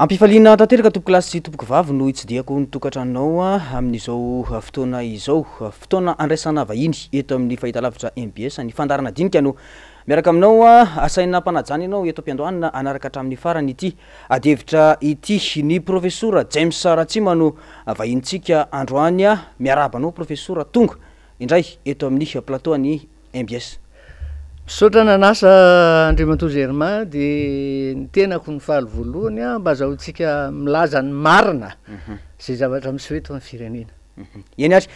Ampifaliana tanteraka tompokolahy sy tompokovavy no hitsidihako ny tokantranonao amin'izao fotoana izao. Fotoana andraisana vahiny eto amin'ny fahitalavitra mbs. Ny fandaharana dinika no miaraka aminao. Asaina ampanajana ianao eto am-piandohana hanaraka hatramin'ny farany ity adihevitra ity. Ny Profesora James Ratsima no vahinintsika androany. Miarahaba anao Profesora tonga indray eto amin'ny plateau an'ny mbs. Misaotra nanasa Andriamatoa Germain dia ny tenako no faly voalohany a mba azahoantsika milaza ny marina izay zavatra miseho eto amin'ny firenena. Eny ary.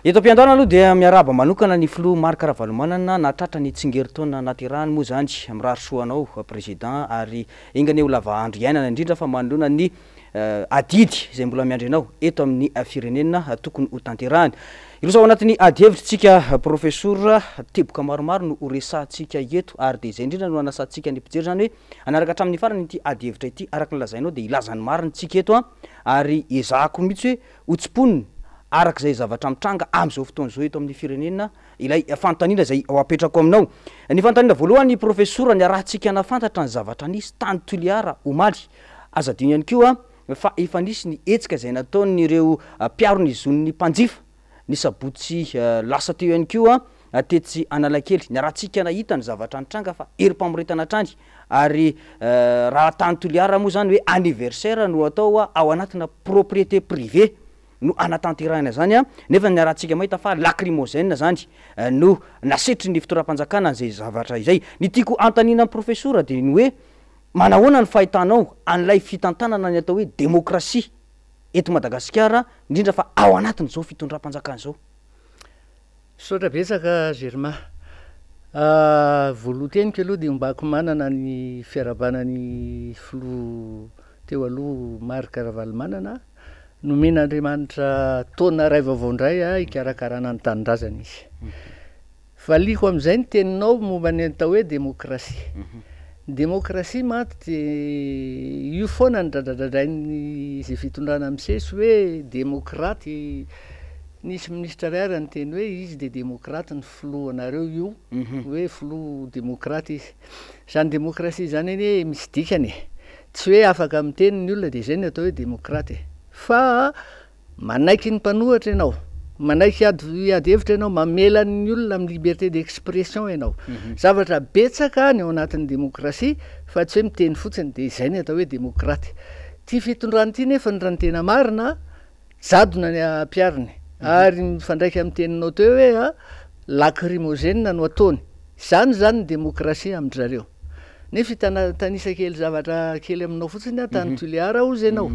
Eto am-piandohana aloha dia miarahaba manokana ny filoha Marc Ravalomanana nahatratra ny tsingerin-taona nahaterahany moa izany. Mirary soa anao Président ary enga anie ho lava andro iainana indrindra fa manoloana ny adidy izay mbola miandry anao eto amin'ny firenena tokony ho tanterahany. Hiroso ao anatin'ny ady hevitra isika Profesora, teboka maromaro no ho resahantsika eto ary dia izay indrindra no hanasantsika ny mpijery izany hoe hanaraka hatramin'ny farany ity ady hevitra ity. Araka ny lazainao dia hilaza ny marina isika eto ary ezahako mihitsy hoe ho tsimponina araka izay zavatra mitranga amin'izao fotoana izao eto amin'ny firenena Ilay fanontaniana izay ho apetrako aminao. Ny fanontaniana voalohany Profesora, niarahantsika nahafantatra ny zavatra nisy tany Toliara omaly. Aza adino ihany koa fa efa nisy ny hetsika izay nataon'ireo mpiaro ny zon'ny mpanjifa ny sabotsy lasa teo ihany koa tetsy Analakely. Niarahantsika nahita ny zavatra nitranga fa herim-pamoretana hatrany ary raha tany Toliara moa izany hoe anniversaire no atao ao anatina propriété privée. no hanatanterahina izany nefa niarahantsika mahita fa lacrymogène izany no nasetrin'ny fitondram-panjakana an'izay zavatra izay. Ny tiako hanontaniana an'i Profesora dia ny hoe manahoana ny fahitanao an'ilay fitantanana ny atao hoe demokrasia eto Madagasikara indrindra fa ao anatin'izao fitondram-panjakana izao? Misaotra betsaka Germain. Voalohan-teniko aloha dia ombako manana ny fiarahabana ny filoha teo aloha Marc Ravalomanana. Nomen'Andriamanitra taona iray vaovao indray hikarakarana ny tanindrazana izy. Valiako amin'izay ny teninao momba ny atao hoe demokrasia. Ny demokrasia mantsy dia io foana no dradradradrain'ny izay fitondrana misesy hoe demokraty. Nisy minisitra iray ary niteny hoe izy dia demokraty ny filohanareo io, hoe filoha demokraty izy. Izany demokrasia izany anie misy dikany e. Tsy hoe afaka miteny ny olona dia izay no atao hoe demokraty e. Fa manaiky ny mpanohatra ianao, manaiky hiady hevitra ianao, mamela ny olona amin'ny liberté d'expression ianao. Zavatra betsaka ny ao anatin'ny demokrasia fa tsy hoe miteny fotsiny dia izay no atao hoe demokraty. Ity fitondrana ity nefa raha ny tena marina, Jadona ny ampihariny. Ary mifandraika amin'ny teninao teo hoe lacrymogène no ataony. Izany izany ny demokrasia amin-dry zareo. Nefa hitanisa kely zavatra kely aminao fotsiny aho, tany Toliara hozy ianao.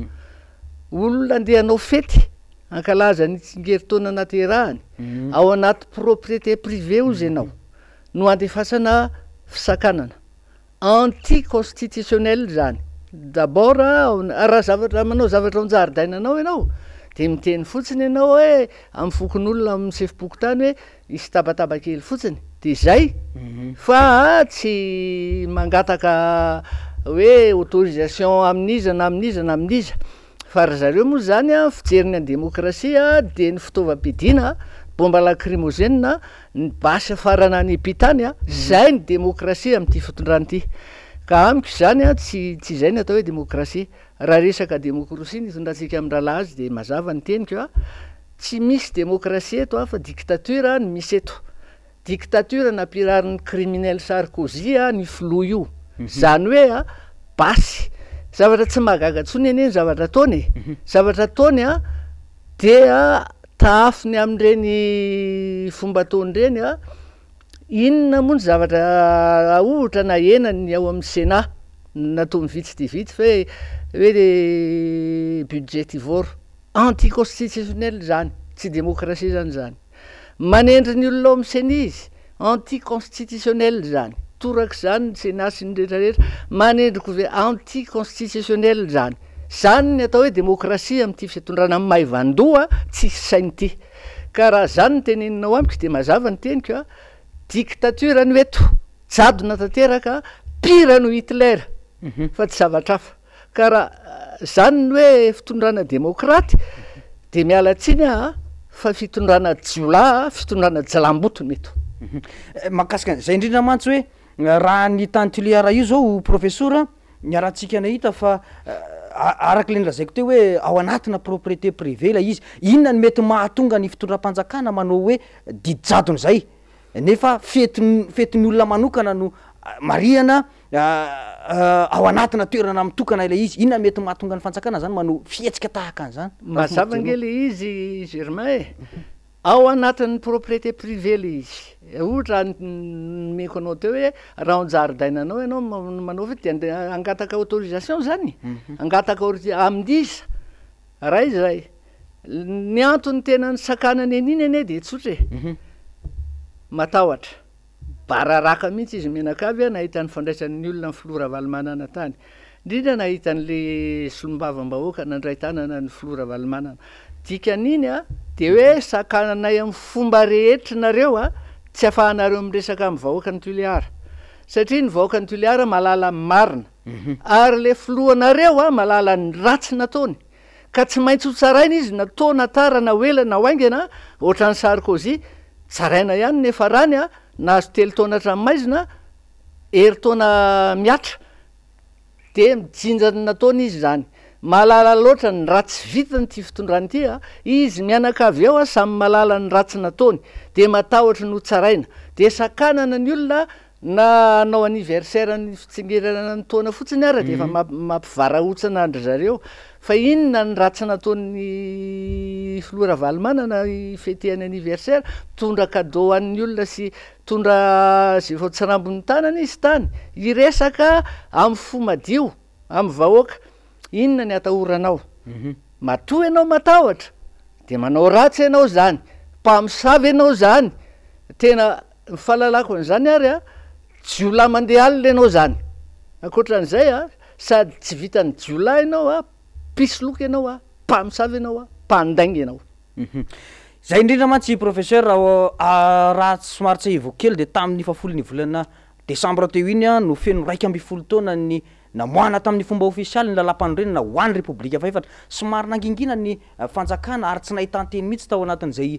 Olona andeha hanao fety, hankalaza ny tsingerin-taona naterahany, ao anaty propriété privée hozy ianao, no andefasana fisakanana. Anti constitutionnel izany. D'abord raha zavatra manao zavatra ao an-jaridainanao ianao dia miteny fotsiny ianao hoe amin'ny fokonolona amin'ny sefom-pokontany hoe hisy tabataba kely fotsiny dia izay fa tsy mangataka hoe autorisation amin'iza na amin'iza na amin'iza. Fa ry zareo moa izany an, fijeriny ny demokrasia dia ny fitaovam-piadiana, bomba lacrymogène, ny basy hafarana any am-pita any an, izay ny demokrasia amin'ity fitondrana ity. Ka amiko izany an, tsy tsy izay ny atao hoe demokrasia. Raha resaka demokrasia no itondrantsika amin-drahalahy azy dia mazava ny teniko an, tsy misy demokrasia eto an fa dictature no misy eto. Dictature nampirarin'ny criminel Sarkozy ny filoha io. Izany hoe basy. Zavatra tsy mahagaga intsony anie ny zavatra ataony e. Zavatra ataony dia tahafiny amin'ireny fomba ataony ireny. Inona moa ny zavatra ohatra nahena ny ao amin'ny Sénat nataony vitsy dia vitsy fa hoe hoe budgetivore. Anticonstitutionnel izany, tsy demokrasia izany izany. Manendry ny olona ao amin'ny ceni izy, anti-constitutionnel izany. Torak'izany ny Sénat sy ny rehetra rehetra, manendry gouver-, anti-constitutionnel izany. Izany ny atao hoe demokrasia amin'ity fitondrana maivan-doha tsisy saina ity. Ka raha izany no teneninao amiko dia mazava ny teniko a, dictature no eto, jadona tanteraka, pire noho Hitler fa tsy zavatra hafa. Ka raha zany ny hoe fitondrana demokraty de miala tsiny aho a, fa fitondrana jiolahy, fitondrana jilamboto ny eto. Mahakasika an'izay indrindra mantsy hoe raha ny tany Toliara io zao profesora, niarahantsika nahita fa Araka ilay nolazaiko teo hoe ao anatina propriété privée ilay izy. Inona no mety mahatonga ny fitondram-panjakana manao hoe didy jadona izay nefa fetin'ny fetin'ny olona manokana no marihana ao anatina toerana mitokana ilay izy? Inona no mety mahatonga ny fanjakana zany manao fihetsika tahaka an'izany? Mazava ange le izy Germain e. Ao anatin'ny propriété privée le izy. Ohatra nomeko anao teo hoe raha ao an-jaridainanao ianao manao fety de andeha hangataka autorisation zany? Hangataka amin'iza? Ray izay. Ny antony tena nisakanany an'iny anie de tsotra e. Matahotra. Bararaka mihitsy izy mianakavy nahita ny fandraisan'ny olona ny filoha Ravalomanana tany. Indrindra nahita an'le solombavambahoaka nandray tanana ny filoha Ravalomanana. Dikan'iny dia hoe sakananay amin'ny fomba rehetra nareo tsy afahanareo miresaka amin'ny vahoakan'i Toliara. Satria ny vahoakan'i Toliara mahalala ny marina. Ary le filohanareo mahalala ny ratsy nataony. Ka tsy maintsy ho tsaraina izy na tôt na tard na ho ela na ho haingana, ohatran'i Sarkozy, tsaraina ihany nefa rany a, nahazo telo taona hatramin'ny maizina, herintaona mihatra, dia mijinja ny nataony izy izany. Mahalala loatra ny ratsy vitany ity fitondrana ity a, izy mianakavy ao a samy mahalala ny ratsy nataony, dia matahotra ny ho tsaraina, dia sakanana ny olona Na hanao anniversaire ny fitsingerenana ny taona fotsiny ara dia efa mampivarahontsana an-dry zareo. Fa inona ny ratsy nataon'ny filoha Ravalomanana hi-feter-ny anniversaire? Mitondra cadeau ho an'ny olona sy mitondra izay vao tsirambin'ny tanana izy tany. Hiresaka amin'ny fo madio amin'ny vahoaka. Inona ny atahoranao? Matoa ianao matahotra dia manao ratsy ianao izany. Mpamosavy ianao izany. Tena. Ny fahalalako an'izany ary a, jiolahy mandeha alina ianao zany. Ankoatran'izay a, sady tsy vitan'ny jiolahy ianao a, mpisoloky ianao a, mpamosavy ianao a, mpandainga ianao. Izay indrindra mantsy Professeur raha somary tsiahiviko kely dia tamin'ny fahafolon'ny volana desambra teo iny no feno 11 taona ny Namoahana tamin'ny fomba ofisialy ny lalàmpanorenana ho an'ny Repoblika fahefatra. Somary nangingina ny fanjakana ary tsy nahitan-teny mihitsy tao anatin'izay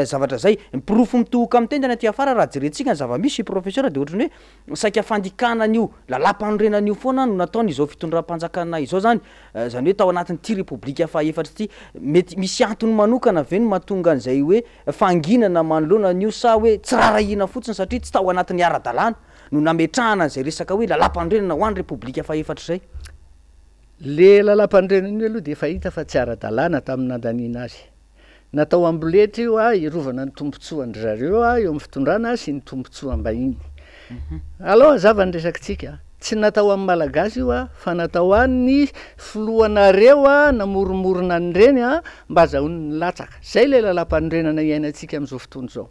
zavatra izay. Ny porofo mitohoka amin'ny tendany aty afara raha jerentsika ny zava-misy, Professeur, dia ohatran'ny hoe saika fandikana an'io lalàmpanorenana io foana no nataon'izao fitondram-panjakana izao izany. Izany hoe tao anatin'ity Repoblika fahefatra ity. Mety misy antony manokana ve no mahatonga an'izay hoe fahanginana manoloana an'io sa hoe tsy raharahiana fotsiny satria tsy tao anatin'ny ara-dalàna? no nametrahana an'izay resaka hoe lalàmpanorenana ho an'ny Repoblika fahefatra izay. Le lalàmpanorenana io aloha dia efa hita fa tsy ara-dalàna tamin'ny nandaniana azy. Natao amboletra io hiarovana ny tombontsoan-dry zareo eo amin'ny fitondrana sy ny tombontsoam-bahiny. Alao hazava ny resakitsika, tsy natao amin'ny Malagasy io fa natao an'ny filohanareo namoromorona an'ireny mba azahoany ny latsaka. Zay ilay lalàmpanorenana iainantsika amin'izao fotoana izao.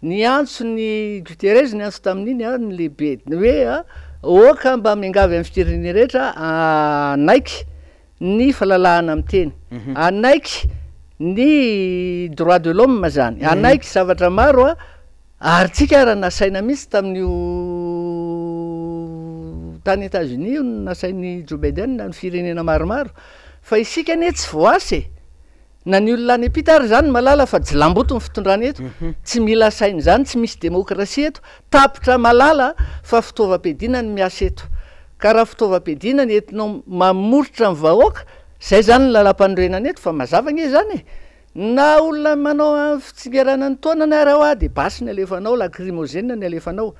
Niantso ny Guterres niantso tamin'iny a, ny lehibe ny hoe a, aoka mba miangavy amin'ny firenena rehetra hanaiky ny fahalalahana miteny, hanaiky ny droit de l'homme zany, hanaiky zavatra maro a, ary tsika ara nasaina mihitsy tamin'io tany Etats-Unis io nasain'i Joe Biden ny firenena maromaro, fa isika anie tsy voaasa e. Na ny olona any ampita ary izany malala fa jilamboto ny fitondrana eto, tsy mila saina izany, tsy misy demokrasia eto, tapitra malala fa fitaovam-piadiana no miasa eto. Ka raha fitaovam-piadiana ny entinao mamoritra ny vahoaka, zay zany ny lalampanorenana eto fa mazava ange izany e! Na olona manao fitsingerana ny taonany ary hoa dia basy ny alefanao, lacrymogène ny alefanao.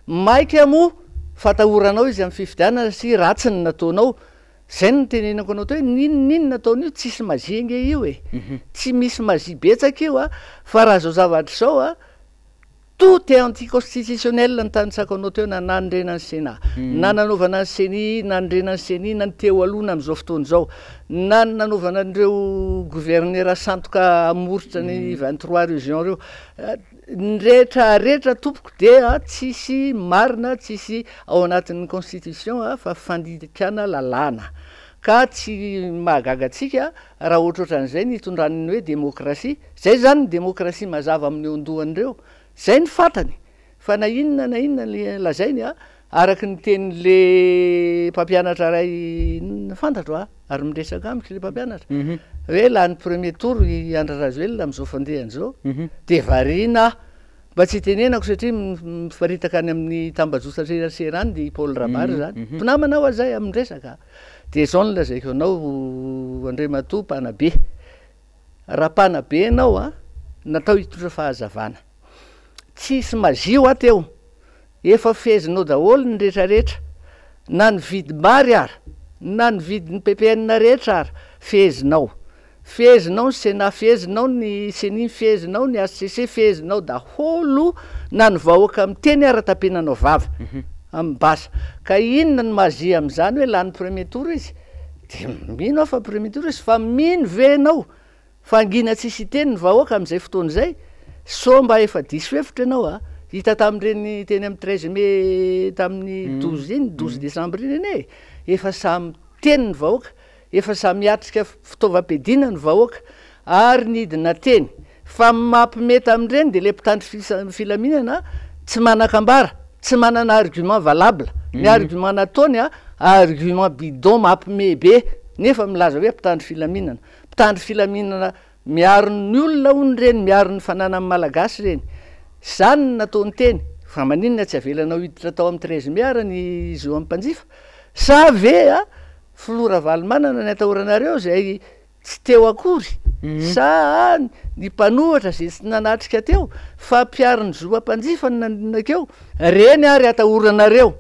Maika moa fatahoranao izy amin'ny fifidianana satria ratsy ny nataonao, Zay no nitenenako anao teo hoe n'inon'inona ataon'io tsisy magie nge io e! Tsy misy magie betsaka io a! Fa raha zao zavatra zao a, tout est anticonstitutionnel ny tanisako anao teo na nanorenan'ny Sénat, na nanaovana ny ceni, nanorenan'ny ceni na ny teo aloha na amin'izao fotoana izao, na ny nanaovana an'ireo gouverneur sandoka hamoritra ny 23 régions ireo. Ny rehetra rehetra tompoko dia tsisy marina tsisy ao anatin'ny constitution fa fandikana lalàna ka tsy mahagaga antsika raha ohatrohatran'izay ny hitondran'ny hoe demokrasia, zay zany ny demokrasia mazava amin'ny eo an-dohan'ireo, zay ny fantany fa na inona na inona ny lazainy araka ny tenin'le mpampianatra iray fantatro ary miresaka amiko le mpampianatra hoe lany premier tour i Andry Rajoelina amin'izao fandehany izao dia variana aho mba tsy hitenenako satria miparitaka any amin'ny tambajotra serasera any dia i Paul Rabary zany mpinamana aho zay amin'ny resaka. De zao no lazaiko anao Andriamatoa mpanabe, raha mpanabe ianao a, natao hitondra fahazavana. Tsisy magie hoa teo, efa fehezinao daholo ny retraretra, na ny vidim-bary ara, na ny vidin'ny ppn rehetra ara, fehezinao. Fehezinao ny Sénat, fehezinao ny Ceni, fehezinao ny HCC, fehezinao daholo na ny vahoaka miteny ara tapenanao vava amin'ny base. Ka inona no magie amin'izany hoe lany premier tour izy? Dia mino aho fa premier tour izy, fa mino ve ianao fa hangina tsisy hiteny ny vahoaka amin'izay fotoana izay? Sao mba efa diso hevitra ianao a! Hita tamin'ireny teny amin'ny 13 mai tamin'ny 12 iny, 12 décembre iny anie e! Efa samy miteny ny vahoaka. Efa samy miatrika fitaovam-piadiana ny vahoaka ary nidina teny fa ny mampime tamin'ireny dia ilay mpitandro filaminana tsy manan-kambara, tsy manana argument valable. Ny argument nataony argument bidon mampime be nefa milaza hoe mpitandro filaminana. Mpitandro filaminana miaro ny olona hono ireny, miaro ny fananan'ny Malagasy ireny. Izany no nataony teny. Fa maninona tsy avelanao hiditra tao amin'ny 13 mai ary ny zo amin'ny mpanjifa? Sa ve Filoha Ravalomanana ny atahoranareo izay tsy teo akory sa ny mpanohitra izay tsy nanatrika teo fa mpiaro ny zo mpanjifa no nanonakeo? Reny ary atahoranareo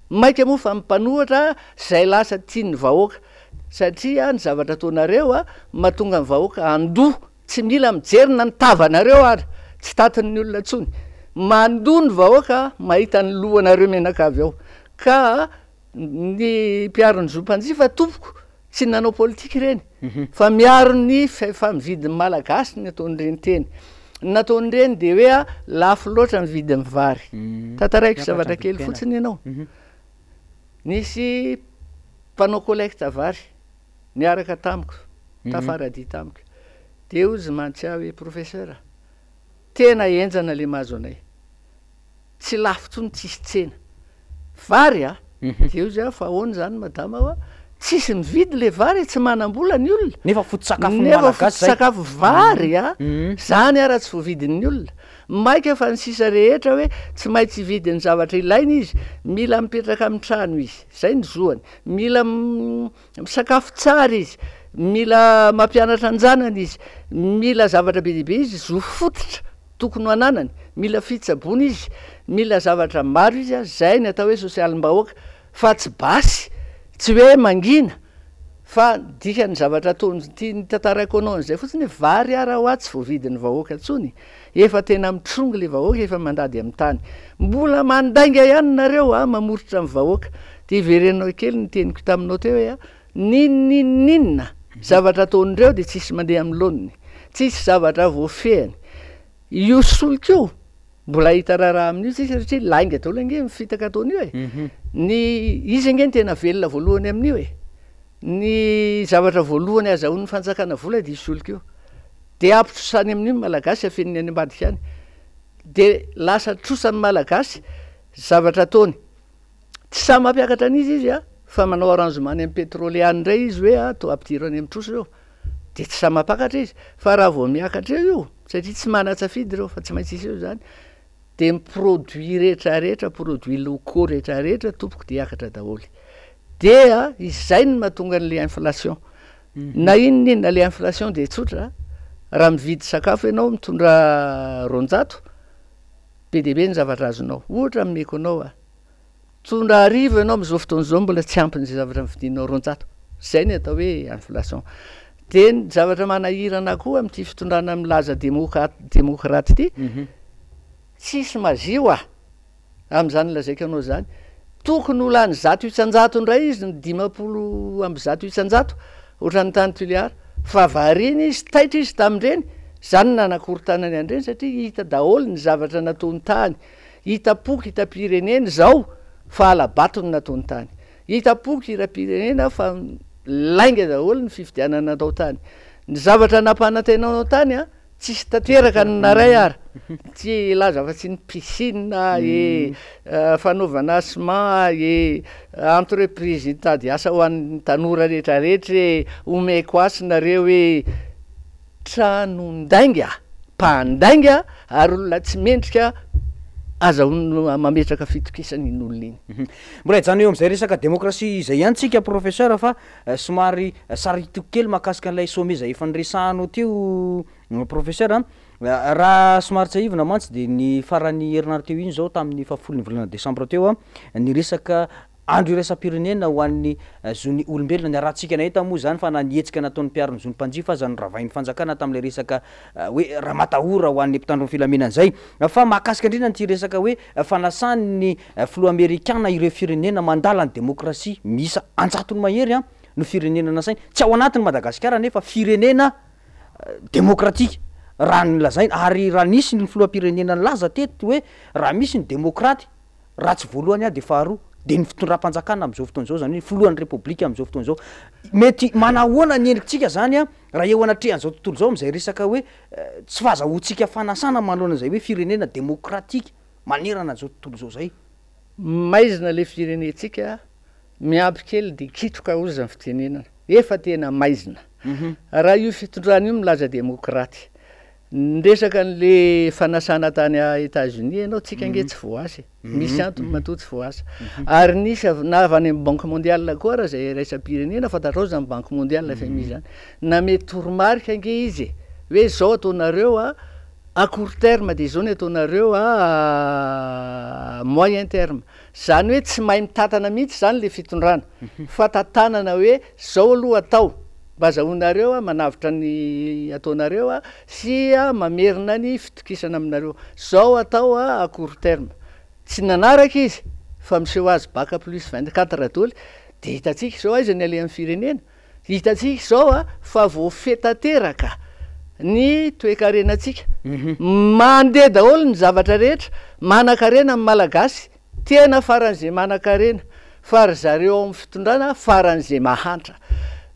maika moa fa ny mpanohitra izay lasa tian'ny vahoaka satria ny zavatra ataonareo mahatonga ny vahoaka handoa tsy mila mijery na ny tavanareo ary tsy tatin'ny olona intsony mandoa ny vahoaka mahita ny lohanareo mianakavy ao ka Ny mpiaro ny zo mpanjifa tompoko tsy nanao politika ireny fa miaro ny fahefa-mividin'ny Malagasy ny ataon'ireny teny. Ny nataon'ireny dia hoe lafo loatra ny vidin'ny vary. Tantaraiko zavatra kely fotsiny ianao. Nisy mpanao collecte vary niaraka tamiko, tafaradia tamiko. Dia hozy mantsy aho hoe professeur, tena henjana le mahazo anay. Tsy lafo tsony tsisy tsena. Vary a! Dia hoy za fa ahoana izany madama hoa? Tsisy mividy le vary e, tsy manam-bola ny olona. Nefa foto-tsakafon'ny Malagasy zay. Nefa foto-tsakafo vary a! Zany ara tsy voavidin'ny olona. Maika fa ny sisa rehetra hoe tsy maintsy hividy ny zavatra ilainy izy, mila mipetraka amin'ny trano izy, zay ny zoany, mila misakafo tsara izy, mila mampianatra an-janany izy, mila zavatra be dia be izy, zo fototra. Tokony ho ananany, mila fitsaboana izy, mila zavatra maro izy, zay ny atao hoe sosialim-bahoaka fa tsy basy, tsy hoe mangina fa dikan'ny zavatra ataony ity nitantaraiko anao an'izay fotsiny hoe vary ara hoa tsy voavidin'ny vahoaka intsony, efa tena mitrongy le vahoaka efa mandady amin'ny tany, mbola mandainga ihany nareo a, mamoritra ny vahoaka, de iverenao kely ny teniko taminao teo hoe N'inon'inon'inona zavatra ataon'ireo dia tsisy mandeha amin'ny laoniny, tsisy zavatra voafehiny. Io solika io, mbola hahita raharaha amin'io tsika satria lainga daholo ange ny fitaka ataon'io e. Ny, izy ange no tena velona voalohany amin'io e. Ny zavatra voalohany azahoan'ny fanjakana vola dia io solika io. Dia ampitrosany amin'io ny Malagasy, afeniny any ambadika any. Dia lasa trosan'ny Malagasy zavatra ataony. Tsy sahy mampiakatra an'izy izy a, fa manao arrangement any amin'ny pétrole any indray izy hoe a, toa ampidiro any amin'ny trosa ireo. Dia tsy sahy mampakatra izy. Fa raha vao miakatra eo io, satria tsy manan-tsafidy ireo fa tsy maintsy hiseho izany, dia ny produit rehetra rehetra, produit locaux rehetra rehetra tompoko dia hiakatra daholo. Dia izay no mahatonga an'ilay inflation. Na inona inona ilay inflation dia tsotra, raha mividy sakafo ianao mitondra 200, be dia be ny zavatra azonao. Ohatra ameko anao a. Mitondra 1000 ianao amin'izao fotoana izao mbola tsy ampy ny zavatra novidianao 200. Izay ny atao hoe inflation. Dia ny zavatra manahirana koa amin'ity fitondrana milaza demokraty ity, tsisy magie hoa amin'izany lazaiko anao izany. Tokony ho lany 100% indray izy ny 150%, ohatran'ny tany Tuléar. Fa variana izy, taitra izy tamin'ireny, izany no nanakorontanany an'ireny satria hita daholo ny zavatra nataony tany. Hitam-poko hitam-pirenena izao fa hala-bato no nataony tany. Hitam-poko hiram-pirenena fa lainga daholo ny fifidianana natao tany. Ny zavatra nampanantenainao tany an, tsisy tanteraka ny naray ara. Tsy hilaza afa-tsy ny piscine e, fanaovana ciment e, entreprise hitady asa ho an'ny tanora rehetrarehetra e, omeko hasy nareo e. Tranon-dainga, mpandainga ary olona tsy mendrika. Azahoana mametraka fitokisana iny olona iny. Mbola hijanona eo amin'izay resaka demokrasia izay ihany tsika Professeur fa somary saritiko kely mahakasika an'ilay sommet izay efa niresahanao teo Professeur a. Raha somary tsiahivina mantsy dia ny faran'ny herinandro teo iny izao tamin'ny fahafolon'ny volana desambra teo ny resaka Andro iraisam-pirenena ho an'ny zon'ny olombelona. Niarahantsika nahita moa izany fa na ny hetsika nataon'ny mpiaro ny zon'ny mpanjifa aza noravain'ny fanjakana tamin'ilay resaka hoe ramatahora ho an'ny mpitandro ny filaminana izay. Fa mahakasika indrindra an'ity resaka hoe fanasan'ny filoha amerikana ireo firenena mandala ny demokrasia miisa an-jatony mahery no firenena nasainy. Tsy ao anatin'i Madagasikara anefa firenena demokratika raha ny lazaina ary raha nisy ny filoham-pirenena nilaza teto hoe raha misy ny demokraty Raha tsy voalohany aho dia faharoa, dia ny fitondram-panjakana amin'izao fotoana izao, izany hoe filohan'ny Repoblika amin'izao fotoana izao. Mety manahoana ny endritsika izany raha eo anatrehan'izao tontolo izao amin'izay resaka hoe tsy fahazahoantsika fanasana manoloana izay hoe firenena demokratika manerana an'izao tontolo izao izay? Maizina ilay firenentsika, miampy kely dia kitroka hozy ny fitenenana. Efa tena maizina. Raha io fitondrana io milaza demokraty, Niresaka an'le fanasana tany Etats Unis ianao, tsika ange tsy voaasa e. Misy antony matoa tsy voaasa. Ary nisy avy na avy any amin'ny Banque mondiale koa ara izay iraisam-pirenena, fantatrao izany Banque mondiale FMI izany. Namehy toromarika ange izy e, hoe izao ataonareo a, à court terme dia izao ny ataonareo à moyen terme. Izany hoe tsy mahay mitantana mihitsy izany le fitondrana, fa tantanana hoe izao aloha atao. Mba azahoanareo manavotra ny ataonareo sy mamerina ny fitokisana aminareo. Zao atao à court terme. Tsy nanaraka izy fa miseho azy bac plus 24 doly dia hitantsika izao aiza ny alehan'ny firenena. Hitantsika izao fa voafehy tanteraka ny toekarenantsika. Mandeha daholo ny zavatra rehetra. Manankarena ny Malagasy. Tena faran'izay manankarena fa ry zareo ao amin'ny fitondrana faran'izay mahantra.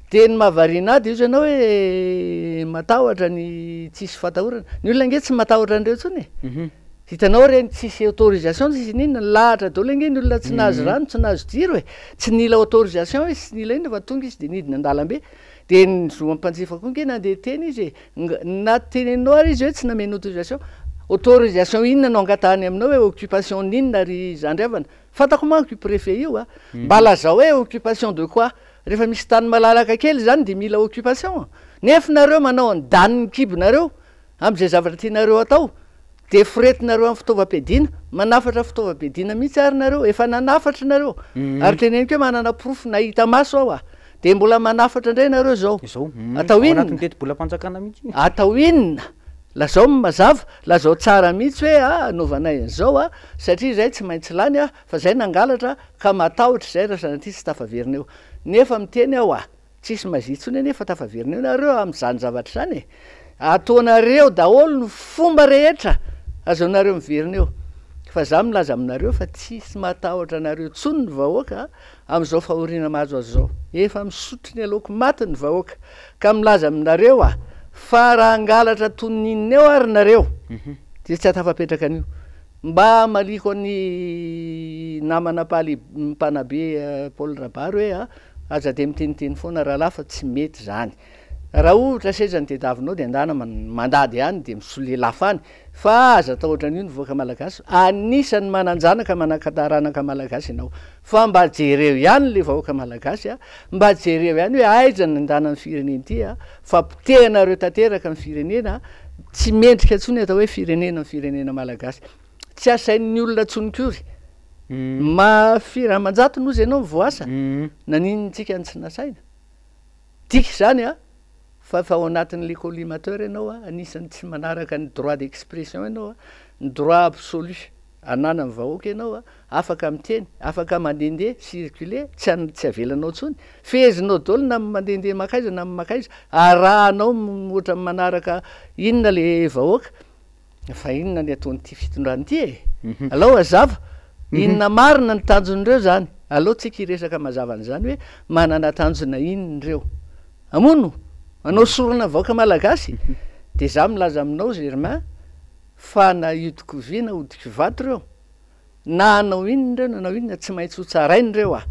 Dia ny mahavariana ahy dia ozy ianao hoe matahotra ny tsisy fatahorana. Ny olona ange tsy matahotra an'ireo intsony e. Hitanao ireny tsisy autorisation tsisy n'inona, nilahatra daholo ange ny olona tsy nahazo rano, tsy nahazo jiro e. Tsy nila autorisation izy, tsy nila inona fa tonga izy dia nidina an-dalambe. Dia ny zo am-panjifa koa ange nandeha teny izy e. Na teneninao ary izy hoe tsy nameno autorisation, autorisation inona no angatahany aminao hoe occupation n'inona ry zandry havana? Fantako manko io préfet io a! Mba lazao hoe occupation de quoi? Rehefa misy tany malalaka kely izany dia mila occupation? Nefa nareo manao ny danin'ny kibonareo amin'izay zavatra tianareo atao, dia foretinareo amin'ny fitaovam-piadiana, manafatra fitaovam-piadiana mihitsy ary nareo, efa nanafatra nareo, ary teneniko hoe manana porofo nahita maso aho a! Dia mbola manafatra indray nareo izao. Izao. Atao Ao inona? anatin'ny tetibolam-panjakana mihitsy. Atao inona? Lazao mazava, lazao tsara mihitsy hoe a, anaovanay an'izao a, satria izay tsy maintsy lany a, fa izay nangalatra ka matahotra izay raha sanatria tsy tafaverina eo. Nefa miteny aho a, tsisy mazia intsony anie fa tafaverina eo nareo amin'izany zavatra izany e. Ataonareo daholo ny fomba rehetra azahoanareo miverina eo. Fa za milaza aminareo fa tsisy matahotra anareo intsony ny vahoaka amin'izao fahoriana mahazo azy izao. Efa misotro ny aleoko maty ny vahoaka. Ka milaza aminareo aho fa raha hangalatra toy ny inona eo ary nareo dia tsy hatafapetraka an'io. Mba hamaliako an'i namana Paly mpanabe Paul Rabary hoe aza dia miteniteny foana rahalahy fa tsy mety izany. Raha ohatra seza ny tediavinao dia andana mandady any dia misolelafy any fa aza atao ohatran'io ny vahoaka malagasy, anisan'ny manan-janaka manan-kataranaka malagasy ianao fa mba jereo ihany le vahoaka malagasy a, mba jereo ihany hoe aiza ny andanan'ny firenena ity a, fa potehanareo tanteraka ny firenena, tsy mendrika intsony atao hoe firenena ny firenena malagasy, tsy asain'ny olona intsony kory, ma firy aman-jatony ozy ianao voasa, naninona tsika no tsy nasaina? Dika izany a, fa efa ao anatin'le collimateur ianao a, anisan'ny tsy manaraka ny droit d'expression ianao a, ny droit absolu ananan'ny vahoaka ianao a, afaka miteny, afaka mandehandeha, circuler, tsy an- tsy avelanao intsony, fehezinao daholo na mandehandeha mankaiza na mankaiza, arahanao ohatran'ny manaraka inona le vahoaka. Fa inona ny ataon'ity fitondrana ity e? Alao hazava, inona marina ny tanjon'ireo zany? Alao tsika hiresaka mazava an'izany hoe manana tanjona inona ireo? Hamono? Hanao sorona vahoaka malagasy? Dia za milaza aminao Germain fa na hiodiko vy na hodiko vato ireo, Na hanao inona ireo na hanao inona, tsy maintsy ho tsaraina ireo a!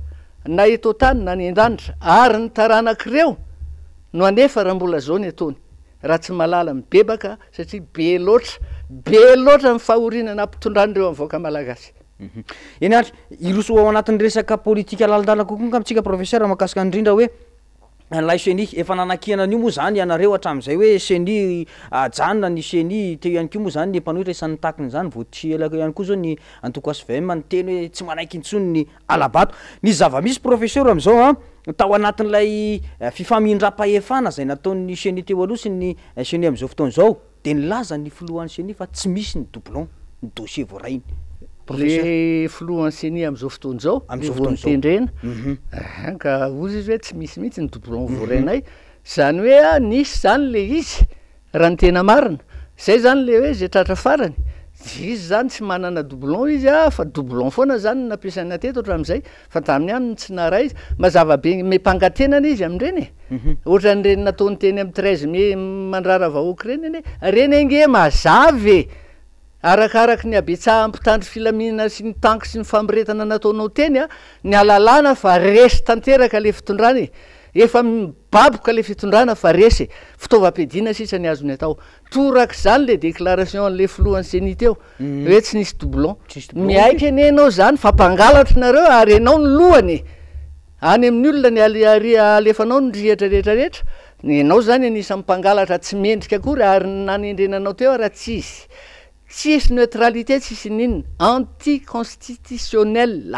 Na eto an-tany na any an-danitra. Ary ny taranak'ireo no hanefa raha mbola izao ny ataony. Raha tsy mahalala mibebaka satria be loatra Be loatra ny fahoriana nampitondran'ireo amin'ny vahoaka malagasy. Eny ary, hiroso ao anatin'ny resaka politika lalindalina kokoa angamba tsika Professeur mahakasika indrindra hoe an'ilay ceni. Efa nanakiana an'io moa izany ianareo hatramin'izay hoe ceni ajanona ny ceni, teo ihany koa moa izany ny mpanohitra isan'ny nitaky an'izany, vao tsy ela ihany koa izao ny antoko HVM niteny hoe tsy manaiky intsony ny hala-bato. Ny zava-misy Professeur amin'izao an, tao anatin'ilay fifamindram-pahefana izay nataon'ny ceni teo aloha sy ny ceni amin'izao fotoana izao, Dia nilaza ny filohan'ny ceni fa tsy misy ny doublon ny dossier voarainy. Professeur. Le filohan'ny ceni amin'izao fotoana izao, le Amin'izao vao fotoana izao. notendrena, ahan, ka hozy izy hoe tsy misy mihitsy ny doublon voarainay. Izany hoe a, nisy izany le izy, raha ny tena marina. Zay izany le hoe zay tratra farany. Izy izany tsy manana doublon izy a, fa doublon foana izany no nampiasaina teto hatramin'izay. Fa tamin'ny androny tsy naharay izy. Mazava be mpangatenana izy amin'ireny e. Ohatran'ireny nataony teny amin'ny 13 mai mandrara vahoaka ireny anie. Ireny ange mazava e. Arakaraky ny habetsahan'ny mpitandro filaminana sy ny tanky sy ny famoretana nataonao teny a, ny alalana fa resy tanteraka ilay fitondrana e. Efa mibaboka ilay fitondrana fa resy e. Fitaovam-piadiana sisa ny azony atao. Torak'izany ilay déclaration an'ilay filohan'ny ceni teo. Hoe tsy nisy doublon. Miaiky anie enao zany fa mpangalatra nareo ary enao no lohany e! Any amin'ny olona ny ale alefanao ny rihatra rehetra rehetra, enao zany anisan'ny mpangalatra tsy mendrika akory ary ny nanendrena anao teo ara tsy izy. Tsisy neutralité tsisy ininona, anti constitutionnel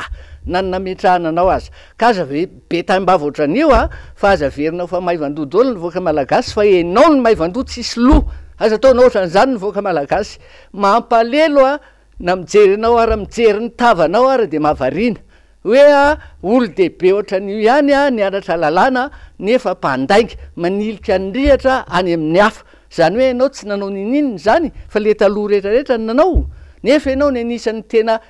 na ny nametrahana anao aza. Ka aza ve be taimbava ohatran'io a, fa aza averina ho fa maivandoha daholo ny vahoaka malagasy fa enao no maivandoha tsisy loha. Aza ataonao ohatran'izany ny vahoaka malagasy. Mampalelo a, na mijery anao ara mijery ny tavanao ara dia mahavariana hoe a olo-dehibe ohatran'io ihany a nianatra lalàna nefa mpandainga, manilika ny rihatra any amin'ny hafa. Izany hoe ianao tsy nanao ninininona izany fa le taloha rehetra rehetra no nanao nefa ianao no anisan'ny tena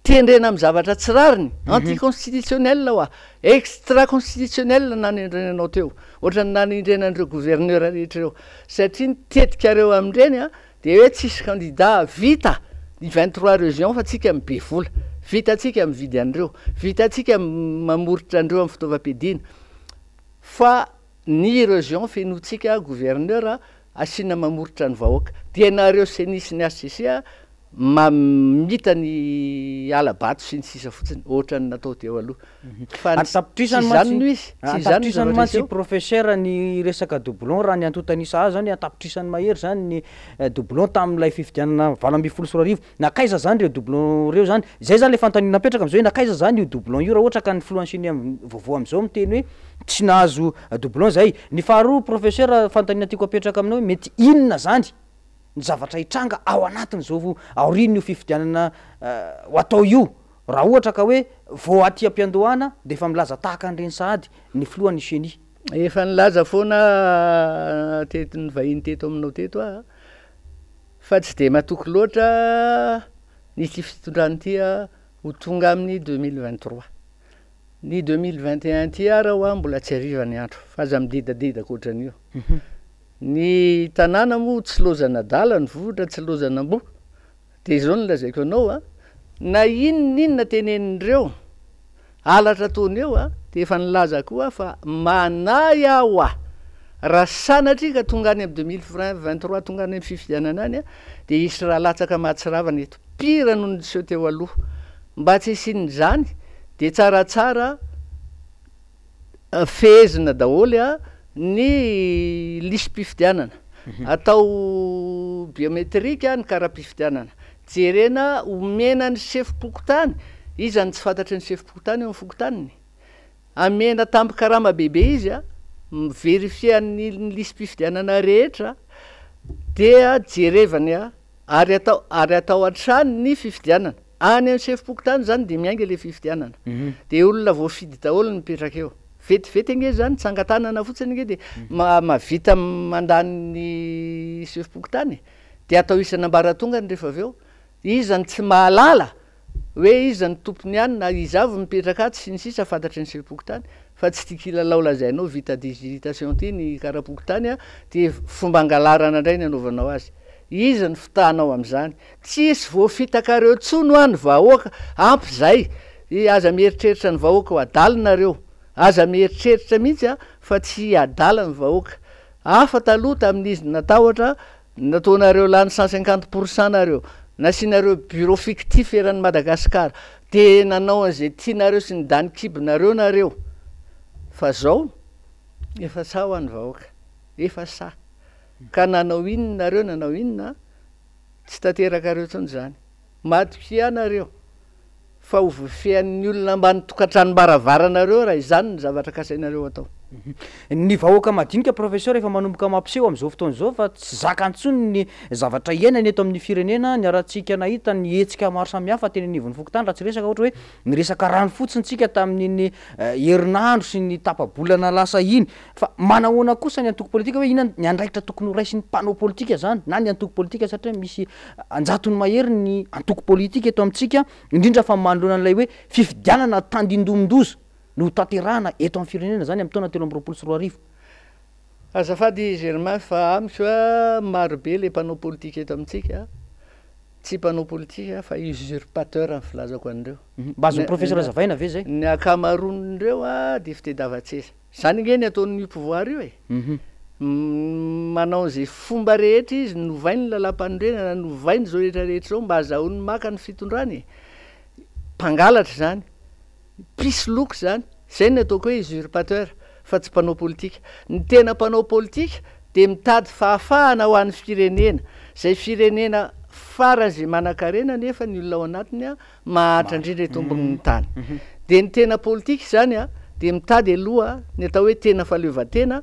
tendrena amin'ny zavatra tsy rariny, anti-constitutionnel hoa, extra-constitutionnel nanendrena anao teo, ohatran'ny nanendrena an'ireo gouverneur rehetra ireo satria ny tetikareo amin'ireny a Dia hoe tsisy candidat vita ny 23 regions fa tsika no be vola. Vitantsika mividy an'ireo. Vitantsika mamoritra an'ireo amin'ny fitaovam-piadiana. Fa ny region fenointsika gouverneur asiana mamoritra ny vahoaka. Dia nareo ceni sy ny HCC mamita ny hala-bato sy ny sisa fotsiny ohatran'ny natao teo aloha. Fa tsy An-tapitrisany izany mantsy, no izy, tsy izany no an-tapitrisany zavatra mantsy hiseho. professeur ny resaka doublon raha ny antontan'isa azo zany an-tapitrisany mahery zany ny doublon tamin'ilay fifidianana 2018. Nankaiza zany ireo doublon ireo zany? Izay zany ilay fanontaniana mipetraka amin'izao hoe nankaiza zany io doublon io raha ohatra ka ny filohan'ny ceni vaovao amin'izao miteny hoe tsy nahazo doublon zay. Ny faharoa professeur fanontaniana tiako apetraka aminao hoe mety inona zany ny zavatra hitranga ao anatin'izao aorian'io fifidianana ho atao io? Raha ohatra ka hoe vao aty am-piandohana dia efa milaza tahaka an'ireny sahady ny filohan'ny ceni. Efa nilaza foana teto ny vahiny teto aminao teto aho fa tsy dia matoky loatra ny ity fitondrana ity ho tonga amin'ny 2023. Ny 2021 ity ara hoa mbola tsy hariva ny andro fa aza midedadedaka ohatran'io. Ny tanàna moa tsy lozan'adala, ny vohitra tsy lozan'amboa. Dia izao no lazaiko anao a, na inona inona tenenin'ireo halatra ataony eo a, dia efa nilaza koa aho fa manahy aho a, raha sanatria ka tonga any amin'ny 2023 tonga any amin'ny fifidianana any a, dia hisy ra latsaka mahatsiravina eto, pire noho ny niseho teo aloha. Mba tsy hisian'izany dia tsaratsara Fehezina daholo ny lisi-pifidianana. Atao biometrika ny kara-pifidianana. Jerena omena ny sefom-pokontany, iza no tsy fantatry ny sefom-pokontany eo amin'ny fokontaniny? Amena tambin-karama bebe izy, mi-verifier ny lisi-pifidianana rehetra dia jerevany ary atao ary atao hatrany ny fifidianana. Any amin'ny sefom-pokontany izany dia miainga ilay fifidianana. Dia olona voafidy daholo no mipetraka eo. Vetivety ange izany, tsangan-tanana fotsiny ange dia mahavita mandany ny sefom-pokontany e. Dia atao isan'ambaratongany rehefa avy eo. Iza no tsy mahalala hoe iza no tompony any na iza avy mipetraka atsy sy ny sisa fantatry ny sefom-pokontany fa tsy ity kilalao lazainao vita digitation ity ny kara-pokontany a, dia fomba angalarana indray ny anaovanao azy. Iza no fitahanao amin'izany? Tsisy voafitakareo tsony hoa ny vahoaka, ampy zay, aza mieritreritra ny vahoaka ho adala nareo, aza mieritreritra mihitsy a fa tsy adala ny vahoaka, hafa taloha tamin'izy natahotra. Nataonareo lany 150% nareo, nasianareo bureau fictif eran'i Madagascar, de nanao an'izay tianareo sy nidany kibonareo nareo. Fa zao, efa sahy ho an'ny vahoaka, efa sahy. Ka nanao inona nareo nanao inona, tsy tanterakareo intsony zany. Matokia nareo fa ho voafehin'ny olona ambany tokantranom-baravaranareo raha izany ny zavatra kasainareo atao. Ny vahoaka madinika Professeur efa manomboka mampiseho amin'izao fotoana izao fa tsy zaka intsony ny zavatra iainana eto amin'ny firenena, niarahantsika nahita ny hetsika maro samihafa teny anivon'ny fokontany raha tsy resaka ohatra hoe ny resaka rano fotsiny tsika tamin'iny herinandro sy ny tapa-bolana lasa iny. Fa manahoana kosa ny antoko politika hoe inona ny andraikitra tokony ho raisin'ny mpanao politika zany na ny antoko politika satria misy anjatony mahery ny antoko politika eto amintsika indrindra fa manoloana an'ilay hoe fifidianana tandindomin-doza no ho tanterahana eto amin'ny firenena zany amin'ny taona 2023. Azafady Germain fa amiko a maro be le mpanao politika eto amintsika tsy mpanao politika fa usurpateur ny filazako an'ireo. Mba azon'ny professeur azavaina ve zay? Ny ankamaroan'ireo a de fitediavan-tseza. Zany ange ny ataon'io pouvoir io e. Manao an'izay fomba rehetra izy, novainy ny lalàmpanorenana, novainy izao rehetra rehetra izao mba azahoany maka ny fitondrany e. Mpangalatra izany, mpisoloky izany, izay no ataoko hoe usurpateur fa tsy mpanao politika. Ny tena mpanao politika dia mitady fahafahana ho an'ny firenena, izay firenena faran'izay manankarena nefa ny olona ao anatiny mahantra indrindra eto ambonin'ny tany. Dia ny tena politika izany dia mitady aloha ny atao hoe tena fahaleovantena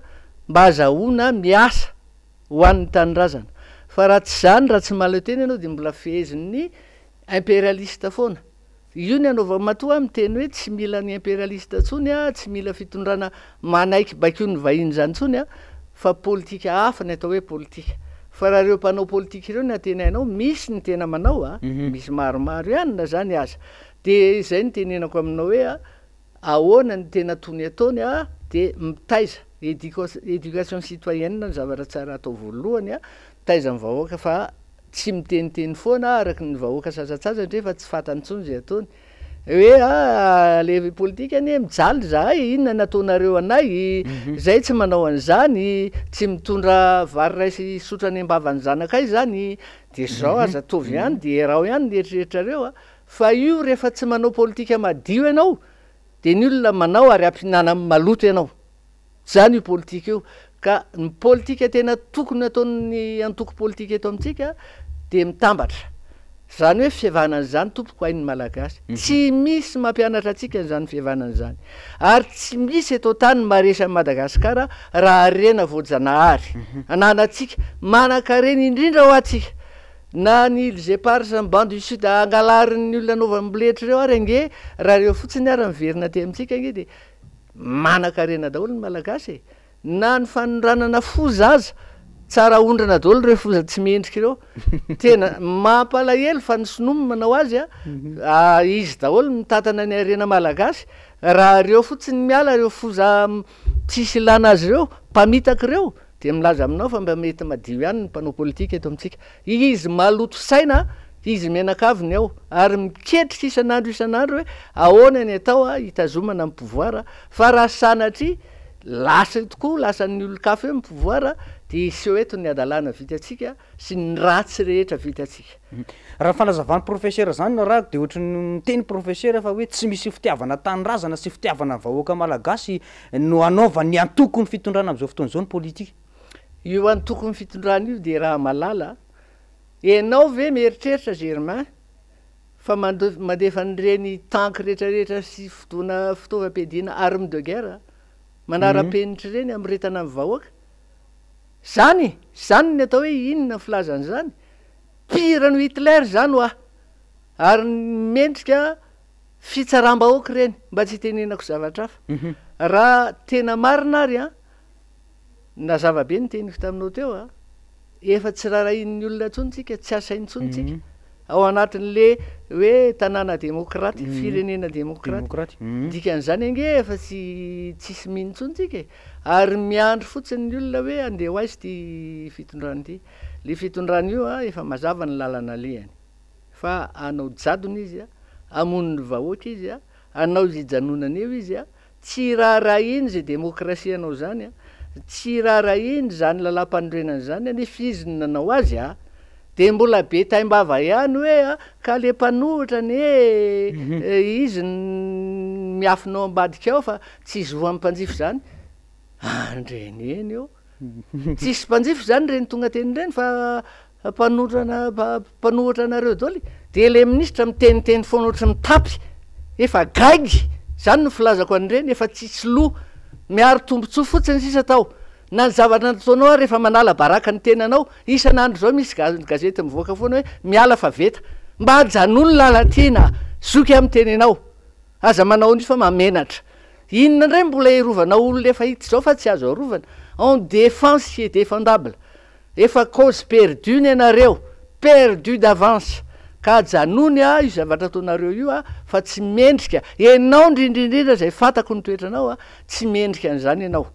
mba azahoana miasa ho an'ny tanindrazana. Fa raha tsy izany, raha tsy mahaleo tena ianao dia mbola fehezin'ny imperialiste foana. Io ny anaovako, matoa aho miteny hoe tsy mila ny imperialiste intsony aho, tsy mila fitondrana manaiky baikoin'ny vahiny izany intsony aho, fa politika hafa ny atao hoe politika. Fa raha ireo mpanao politika ireo no antenainao, misy ny tena manao a, misy maromaro ihany na zany aza. De izay no tenenako aminao hoe ahoana ny tena tony ataony a, de mitaiza, éducation citoyenne ny zavatra tsara atao voalohany a, mitaiza ny vahoaka fa tsy miteniteny foana araky ny vahoaka sasantsasany rehefa tsy fantany intsony izay ataony. Hoe ah le politika anie mijaly zahay, inona no ataonareo anay, zay tsy manao an'izany, tsy mitondra vary iray sy sotro any am-bavan'ny zanakay zany, de zao aza ataovy ihany de iaraho ihany ny eritreritrareo a, fa io rehefa tsy manao politika madio ianao de ny olona manao ary ampihinanany maloto ianao. Zany io politika io. Ka ny politika tena tokony ataon'ny antoko politika eto amintsika dia mitambatra. Zany hoe fihavanana izany tompoko hain'ny Malagasy. Tsy misy mampianatra antsika an'izany fihavanana izany. Ary tsy misy eto an-tany maharesy an'i Madagasikara raha harena voajanahary ananantsika. Manankarena indrindra hoa tsika. Na ny îles éparses ny banc du sud angalarin'ny olona anaovamboletra ireo ary ange raha ireo fotsiny ary miverina aty amintsika ange dia Manankarena daholo ny Malagasy e! Na ny fanondranana foza aza tsara aondrana daholo ireo foza tsy mendrika ireo. Tena mampalahelo fa ny sinoa no manao azy a, izy daholo no mitantana ny harena malagasy, raha ireo fotsiny miala ireo foza tsisy ilana azy ireo, mpamitaka ireo, dia milaza aminao fa mba mety madio ihany ny mpanao politika eto amintsika. Izy maloto saina, izy mianakavy ny ao, ary miketrika isan'andro isan'andro hoe ahoana ny atao hitazomana ny pouvoir, fa raha sanatria lasa io tokoa, lasan'ny olon-kafa eo ny pouvoir, dia hiseho eto ny hadalana vitantsika sy ny ratsy rehetra vitantsika. Raha ny fanazavan'ny professeur izany no arahako dia ohatry ny miteny professeur fa hoe tsy misy fitiavana tanindrazana sy fitiavana ny vahoaka malagasy no anaovan'ny antokon'ny fitondrana amin'izao fotoana izao ny politika. Io antokon'ny fitondrana io dia raha malala, enao ve mieritreritra Germain fa mandefa an'ireny tank retraretra sy fotoana fitaovam-piadiana arme de guerre manara-penitra ireny hamoretana ny vahoaka? Zany, zany ny atao hoe inona ny filazana izany? Pire noho Hitler izany hoa! Ary mendrika fitsaram-bahoaka ireny mba tsy hitenenako zavatra hafa. Raha tena marina ary an! Nazava be ny teniko taminao teo a! Efa tsy rarahian'ny olona intsony tsika, tsy asainy intsony tsika. Ao anatin'le hoe tanàna demokraty, firenena demokraty. Dikan'izany ange efa tsy tsisy mino intsony tsika e! Ary miandry fotsiny ny olona hoe andeha ho aiza ity fitondrana ity. Le fitondrana io a, efa mazava ny lalana alehany. Fa hanao jadona izy a, hamono ny vahoaka izy a, hanao izay hijanonany eo izy a, Tsy raharahiany izay demokrasia anao izany a! Tsy raharahiany izany lalàmpanorenana izany anefa izy no nanao azy a! Dia mbola be taimbava ihany hoe a, ka le mpanohitra anie izy no miafina ao ambadika ao fa tsy zo amin'ny mpanjifa izany. Andreneny eo. Tsisy mpanjifa izany ireny tonga teny ireny fa mpanotrana mpanohitra anareo daholo. Dia le minisitra miteniteny foana ohatry ny mitapy. Efa gaigy, izany no filazako an'ireny, efa tsisy loha. Miaro tombotsoa fotsiny sisa tao. Na ny zavatra nataonao ary efa manala baraka ny tenanao, isan'andro izao misy gazety mivoaka foana hoe miala fa veta. Mba ajanony Lalatiana a! Zoky aho miteny anao. Aza manao an'io fa mahamenatra. Inona indray mbola hirovanao olona efa hita izao fa tsy azo arovana. On défend ce qui est défendable. Efa cause perdue ny anareo, perdu d'avance. Ka ajanony a io zavatra ataonareo io a fa tsy mendrika. Enao indrindra indrindra izay fantako ny toetranao a, tsy mendrika an'izany ianao.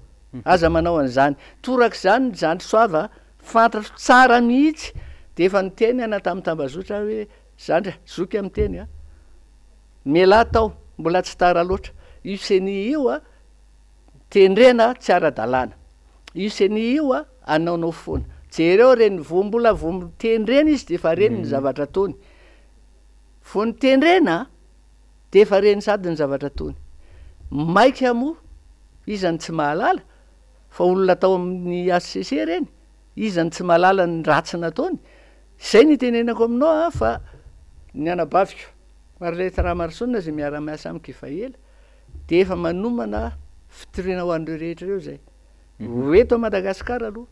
Aza manao an'izany. Torak'izany ny zandry Soava, fantatro tsara mihitsy, dia efa niteny ana tamin'ny tambazotra aho hoe, zandry a, zoky a miteny a, mialà tao, mbola tsy tara loatra. Io ceni io a, tendrena tsy ara-dalàna. Io ceni io a, anaonao foana. Jereo ireny, vao mbola vao notendrena izy dia efa reny ny zavatra ataony. Vao notendrena a! Dia efa reny sady ny zavatra ataony. Maika moa, iza no tsy mahalala fa olona tao amin'ny HCC ireny? Iza no tsy mahalala ny ratsy nataony? Izay no itenenako aminao an, fa ny anabaviko Marlette Ramaroson izay miara-miasa amiko efa ela dia efa manomana fitoriana ho an'ireo rehetra ireo izay. Ho eto Madagascar aloha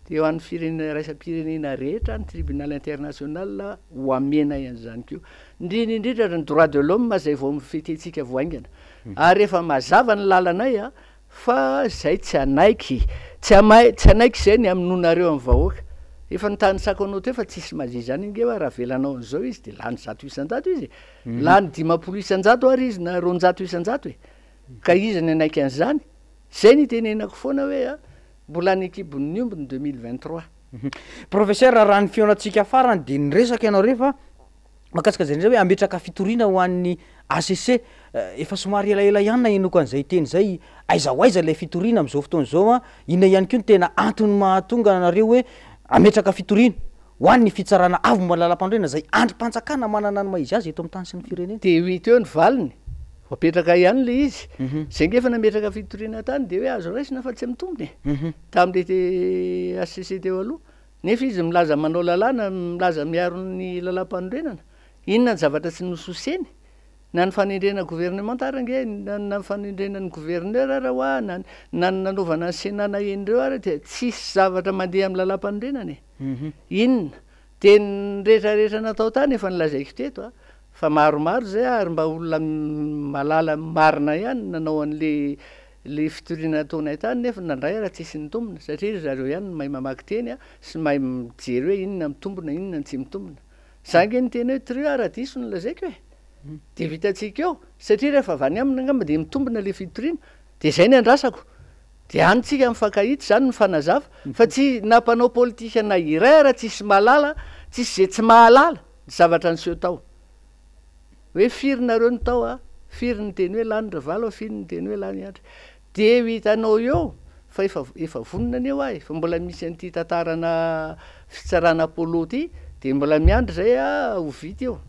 dia ho an'ny firenena iraisam-pirenena rehetra ny tribunal international ho amenay an'izany koa. Indrindra indrindra ry ny droit de l'homme izay vao mifetentsika vao haingana. Ary efa mazava ny lalanay a, fa izay tsy hanaiky, tsy hamay, tsy hanaiky izay ny hamonoanareo amin'ny vahoaka. Efa nitanisako anao teo fa tsisy magie izany ange hoa raha avelanao an'izao izy dia lany 100% izy e. Lany 50% ary izy na 200% e. Ka iza ny hanaiky an'izany? Zay no itenenako foana hoe a, mbola any an-kibon'ny omby ny 2023. Professeur, raha ny fihaonantsika farany dia niresaka ianao refa mahakasika izay indrindra hoe hametraka fitoriana ho an'ny HCC. Efa somary elaela ihany nahenoako an'izay teny izay. Aiza ho aiza ilay fitoriana amin'izao fotoana izao an? Inona ihany koa no tena antony mahatonga anareo hoe hametraka fitoriana? Ho an'ny fitsarana avo momba ny lalampanorenana izay andrim-panjakana manana ny maha izy azy eto amin'ny tany sy ny firenena. Dia ho hita eo ny valiny. Voapetraka ihany ilay izy. Izay ange efa nametraka fitoriana tany dia hoe azo raisina fa tsy mitombina e. Tamin'ilay HCC teo aloha. Nefa izy milaza manao lalàna, milaza miaro ny lalampanorenana. Inona ny zavatra tsy nososeny? Na ny fanendrena governemanta ary ange, na ny fanendrena ny gouverneur ara hoa, na na ny nanaovana ny Sénat naheno ireo ary dia tsisy zavatra mandeha amin'ny lalàmpanorenana e. Inona? Dia ny rehetra rehetra natao tany efa nolazaiko teto a, fa maromaro izay ary mba olona mahalala ny marina ihany nanao an'le le fitoriana nataonay tany nefa nandray ara tsisy nitombina satria ry zareo ihany no mahay mamaky teny a sy mahay mijery hoe inona mitombina inona ny tsy mitombina. Za ange niteny hoe trio ara diso no lazaiko e! Dia vitantsika eo, satria rehefa avy any aminy angamba dia mitombina ilay fitoriana, dia izay ny andrasako. Dia any tsika mifankahita izany mifanazava, fa tsy na mpanao politika na iray ara tsisy mahalala, tsisy izay tsy mahalala ny zavatra niseho tao. Hoe firy nareo no tao a, firy niteny hoe lany Ravalo a, firy niteny hoe lany Andry. Dia ho hitanao eo fa efa efa vonona anie hoa e, fa mbola misy an'ity tantarana fitsarana Apollo ity dia mbola miandry izay a ho vita io.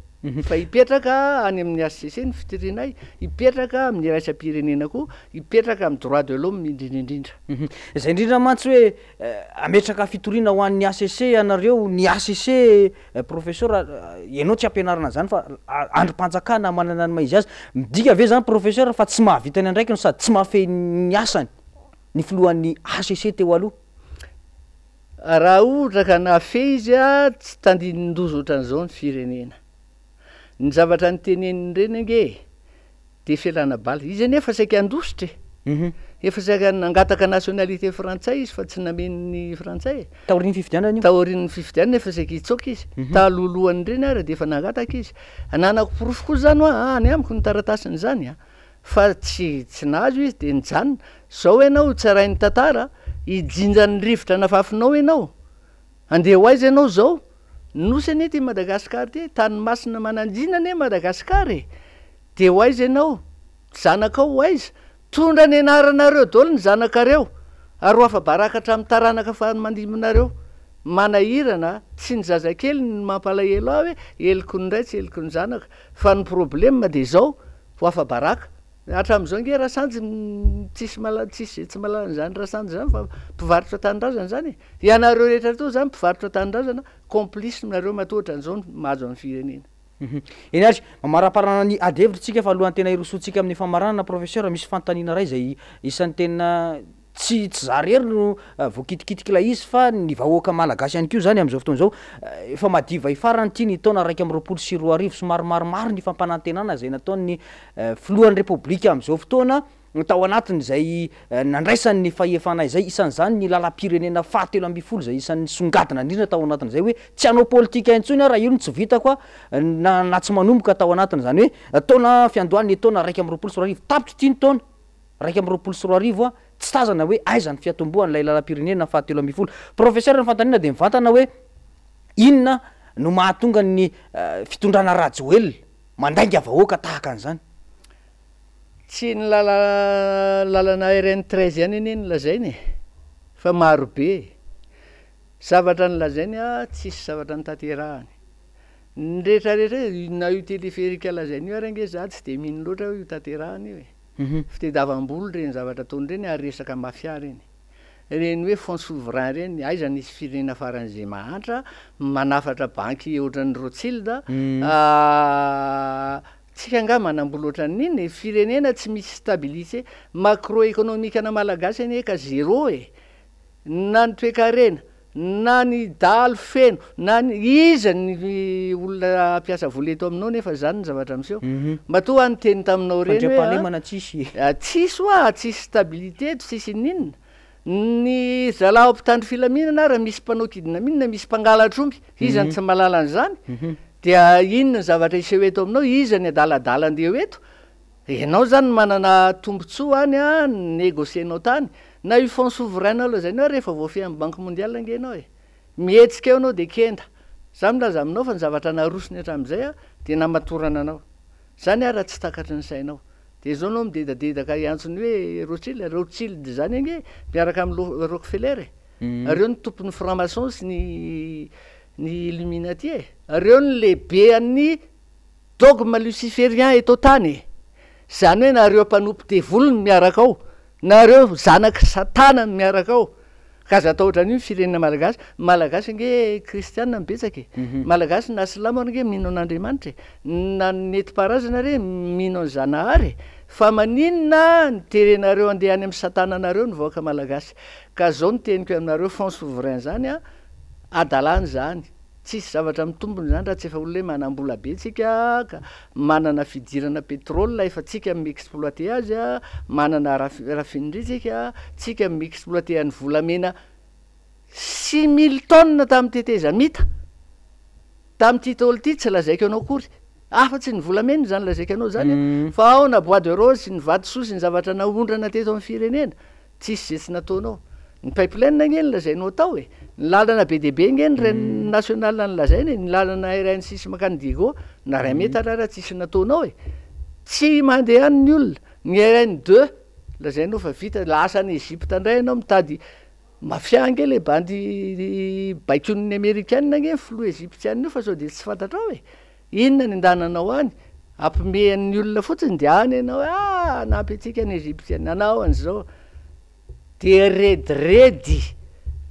Fa hipetraka any amin'ny HCC ny fitorianay, hipetraka amin'ny iraisam-pirenena koa, hipetraka amin'ny droit de l'homme indrindra indrindra. Izay indrindra mantsy hoe hametraka fitoriana ho an'ny HCC ianareo, ny HCC Professor, ianao tsy ampianarina an'izany fa andrim-panjakana manana ny maha izy azy. Midika ve izany Professor fa tsy mahavita ny andraikiny sady tsy mahafehy ny asany ny filohan'ny HCC teo aloha? Raha ohatra ka nahafehy izy tsy tandindon-doza ohatran'izao ny firenena. Ny zavatra noteneniny ireny ange e! Dia fialana bala. Izy anie efa saika handositra e! Efa saika nangataka nationalité frantsay izy fa tsy namen'ny frantsay e! Taorian'ny fifidianana io? Taorian'ny fifidianana efa saika hitsoaka izy. Talohalohan'ireny ary dia efa nangataka izy. Ananako porofo koa izany hoa any amiko ny taratasin'izany an! Fa tsy tsy nahazo izy dia nijanona. Izao ianao hotsarain'ny tantara, hijinja ny rivotra nafafinao ianao. Andeha ho aiza ianao izao? Nosy anie ity Madagascar ity e! Tany masina manan-jina anie Madagascar e! Dia ho aiza ianao? Zanakao ho aiza? Tondra ny anaranareo daholo ny zanakareo. Ary ho afa-baraka hatramin'ny taranaka faha-mandimbinareo. Manahirana, tsy ny zazakely no mampalahelo ahy hoe heloky ny ray tsy heloky ny zanaka, fa ny problème dia izao, ho afa-baraka. Hatramin'izao ange Rasanjy tsisy mahalala, tsisy izay tsy mahalala an'izany Rasanjy izany fa mpivarotra tanindrazana izany e. Ianareo rehetra toa izany mpivarotra tanindrazana, complice nareo matoa ohatran'izao ny mahazo an'ny firenena. Eny ary, mamaraparana ny ady hevitra tsika fa alohan'ny tena hirosoantsika amin'ny famaranana Professeur, misy fanontaniana iray izay isan'ny tena tsy tsy za rery no voakitikitik'ilay izy fa ny vahoaka malagasy ihany koa izany amin'izao fotoana izao. Efa madiva hifarana ity ny taona 2021, somary maromaro ny fampanantenana izay nataon'ny filohan'ny Repoblika amin'izao fotoana tao anatin'izay nandraisany ny fahefana izay, isan'izany ny lalam-pirenena faha-13 izay isan'ny nisongadina indrindra tao anatin'izay hoe tsy hanao politika intsony aho raha io no tsy vitako aho na na tsy manomboka tao anatin'izany hoe taona fiandohan'ny taona 2021, tapitra ity ny taona 2021 tsy tazana hoe aiza ny fiatombohan'ilay lalam-pirenena faha-13. Professeur ny fanontaniana dia mivantana hoe inona no mahatonga ny fitondrana Rajoelina mandainga vahoaka tahaka an'izany? Tsy ny lalana RN 13 ihany anie no lazainy e! Fa maro be e! Zavatra nolazainy a, tsisy zavatra notanterahany. Ny rehetra rehetra e, na io téléphérique lazainy io ary ange za tsy de mino loatra hoe ho tanterahana io e! Fitediavam-bola ireny zavatra ataony ireny ary resaka mafia ireny. Ireny hoe fonds souverain ireny, aiza nisy firenena faran'izay mahantra manafatra banky ohatran'ny Rothschild, Tsika angaha manambola ohatran'inona e? Firenena tsy misy stabilité macro-économique ana Malagasy anie ka zéro e! Na ny toekarena, na ny dahalo feno, na ny, iza ny olona hampiasa vola eto aminao nefa zany ny zavatra miseho. Matoa aho niteny taminao ireny hoe Fandriampahalemana tsisy. Tsisy hoa, tsisy stabilité eto, tsisy ininona. Ny zalahy ao mpitandro filaminana ara misy mpanao kidnamine, misy mpangalatra omby, iza no tsy mahalala an'izany? Dia inona ny zavatra hiseho eto aminao? Iza ny adaladala andeha ho eto? Ianao izany manana tombotsoa any an, negocier-nao tany. Na io fonds souverain nao lazainao ary efa voafehin'ny banque mondiale ange ianao e. Mihetsika eo ianao dia kenda. Za milaza aminao fa ny zavatra narosony hatramin'izay an, dia namatorana anao. Zany ara tsy takatry ny sainao. Dia zao anao midedadedaka hiantso ny hoe Rothschild, Rothschild zany ange miaraka amin'i Rockefeller e. Reo no tompon'ny franc maçon sy ny ny illuminati e. Reo no lehibe an'ny dogme luciferien eto an-tany e. Zany hoe nareo mpanompo devoly no miaraka ao. Nareo zanak'i satana no miaraka ao. Ka aza atao ohatran'io ny firenena malagasy. Ny malagasy ange kristiana no betsaka e. Malagasy na silamo ary ange mino an'Andriamanitra e. Na ny nentim-paharazana re mino an'i Zanahary e. Fa maninona no terenareo andeha any amin'ny satananareo ny vahoaka malagasy. Ka zao no teniko aminareo fonds souverain zany an, hadalana izany. Tsisy zavatra mitombina izany raha tsy efa olona hoe manam-bola be tsika ka manana fidirana pétrole efa tsika mi-exploiter azy, manana raffinerie tsika, tsika mi-exploiter ny volamena 6000 tonnes tamin'ny tetezamita, tamin'ity taona ity tsy lazaiko anao akory, afa-tsy ny volamena izany lazaiko anao izany an, fa ao na bois de rose sy ny vatosoa sy ny zavatra naondrana teto amin'ny firenena. Tsisy ze tsy nataonao. Ny pipeline ange no lazainao atao e. Ny lalana be dia be ange ny RN national no lazaina e. Ny lalana RN six mankany Diego na ray metatra ara tsisy nataonao e. Tsy mandeha any ny olona. Ny RN deux lazainao fa vita, lasa any Egypte indray ianao mitady mafia ange le bandy baikoin'ny amerikana ange ny filoha egyptiana io fa sao dia tsy fantatrao e. Inona ny andananao any? Ampimehan'ny olona fotsiny dia any ianao hoe ah hanampy antsika ny Egyptiana, hanao an'izao. Dia rediredy,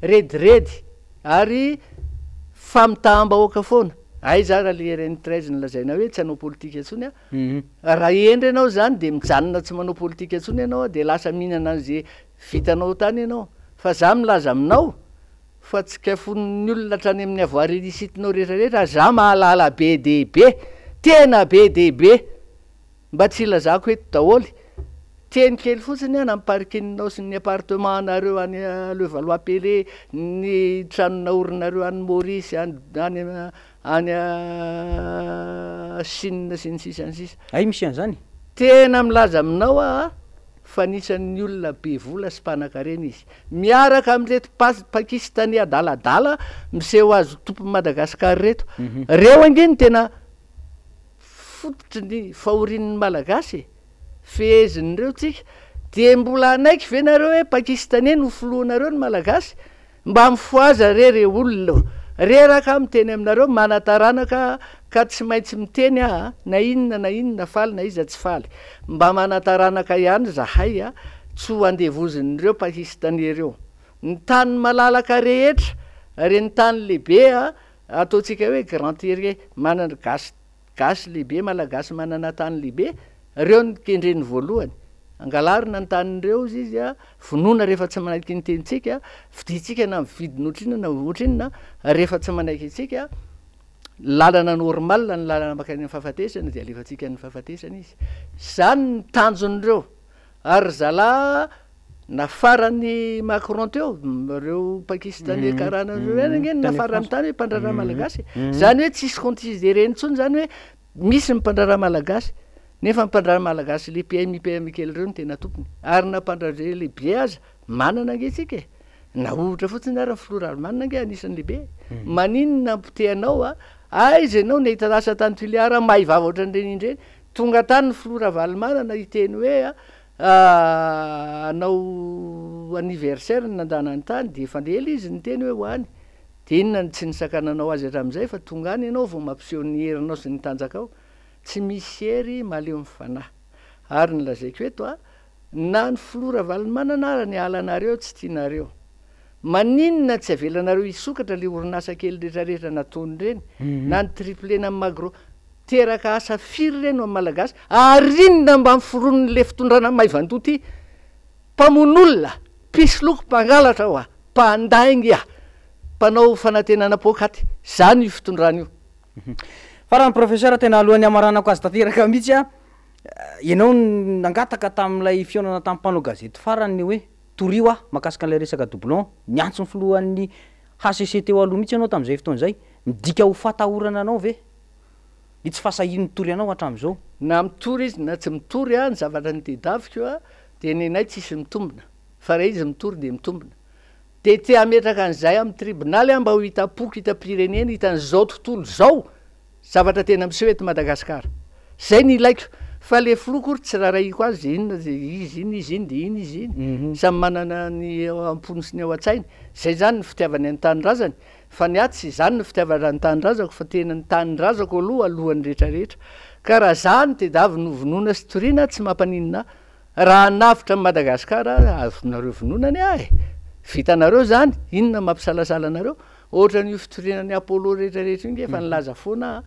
rediredy ary famitaham-bahoaka foana. Aiza ary le RN 13 nolazaina hoe tsy hanao politika intsony aho. Raha hendry ianao izany dia mijanona tsy manao politika intsony ianao dia lasa mihinana an'izay vitanao tany ianao. Fa za milaza aminao, Fa tsikafonin'ny olona hatrany amin'ny avoir illicite-nao rehetra rehetra ary za mahalala be dia be, tena be dia be, mba tsy hilazako eto daholo, teny kely fotsiny an, amin'ny parking-nao sy ny appartement-nareo any Levallois Perret, ny trano naorinareo any Maurice, any any any Chine sy ny sisa ny sisa. Hay misy an'izany? Tena milaza aminao aho fa anisan'ny olona be vola sy mpanakarena izy. Miaraka amin'ireto Pakistanais adaladala miseho azy ho tompon'i Madagascar ireto. Ireo ange no tena fototry ny fahorian'ny Malagasy e! Fehezin'ireo tsika. Dia mbola hanaiky ve nareo hoe Pakistanais no filohanareo ny Malagasy? Mba mifohaza re re olona ô! Reraka aho miteny aminareo, manataranaka ka tsy maintsy miteny aho a! Na inona na inona faly na iza tsy faly. Mba manataranaka ihany zahay a! Tsy ho andevozin'ireo Pakistanais ireo. Ny tany malalaka rehetra, ireny tany lehibe a, ataontsika hoe grand terrier, manana gasy Gasy lehibe, Malagasy manana tany lehibe, reo no kendreny voalohany. Angalarina ny tanin'ireo ozy izy a, vonoina rehefa tsy manaiky ny tenintsika, vidintsika na mividiny ohatrinona na ohatrinona, rehefa tsy manaiky antsika, lalana normal ny lalana mankany amin'ny fahafatesana dia alefantsika any fahafatesana izy. Zany ny tanjon'ireo. Ary ry zalahy nafaran'i Macron teo, reo Pakistanais karana reo ihany ange no nafarany tany hoe mpandraharaha malagasy e. Zany hoe tsisy considéré intsony zany hoe misy ny mpandraharaha malagasy, nefa ny mpandraharaha malagasy le PMI PMI kely reo no tena tompony. Ary na mpandraharaha lehibe aza, manana ange tsika e. Na ohatra fotsiny ary ny filoha Ravalomanana ange anisan'ny lehibe e. Maninona ampotehanao a? Aiza ianao nahita lasa tany Toliara may vava ohatran'ireny indreny? Tonga tany ny filoha Ravalomanana hiteny hoe hanao anniversaire ny nandanany tany dia efa ela izy niteny hoe ho any. Dia inona no tsy nisakananao azy hatramin'izay fa tonga any ianao vao mampiseho ny herinao sy ny tanjakao. Tsy misy hery mahaleo ny fanahy. Ary ny lazaiko eto a, na ny filoha Ravalomanana ara niala anareo tsy tianareo. Maninona tsy avelanareo hisokatra le orinasa kely retraretra nataony ireny na ny triplé na ny magro. Teraka asa firy re no am malagasy ary inona mba niforonin le fitondrana maivandoha ty? Mpamono olona, mpisoloky, mpangalatra hoa, mpandainga, mpanao fanantenana poakaty, zany io fitondrana io. Farany Professeur, tena alohan'ny hamaranako azy tanteraka mihitsy a, ianao nangataka tamin'ilay fihaonana tamin'ny mpanao gazety farany ny hoe torio aho mahakasika an'ilay resaka doublon, niantso ny filohan'ny HCC teo aloha mihitsy ianao tamin'izay fotoana izay, midika ho fatahorana anao ve? Ny tsy fahasahiany mitory anao hatramin'izao. Na mitory izy na tsy mitory an, ny zavatra notedaviko an, dia nenay tsisy mitombina, fa raha izy mitory dia mitombina. Dia te hametraka an'izay amin'ny tribonaly aho mba ho hitam-poko, hitam-pirenena, hitan'izao tontolo izao zavatra tena miseho eto Madagasikara. Izay no ilaiko. Fa le filoha akory tsy rarahiko azy, inona izy iny, izy iny dia iny izy iny. Samy manana ny ao am-pony sy ny ao an-tsainy. Izay izany ny fitiavany ny tanindrazany. Fa ny ahy tsy izany no fitiavana ny tanindrazako fa tena ny tanindrazako aloha alohan'ny rehetra rehetra. Ka raha za no tedaviny ho vonoina sy toriana tsy mampaninona ahy. Raha hanavotra an'i Madagasikara aho azonareo vonoina anie aho e! Vitanareo izany, inona no mampisalasala anareo? Ohatran'io fitoriana an'i Apollo rehetra rehetra io nge efa nilaza foana aho.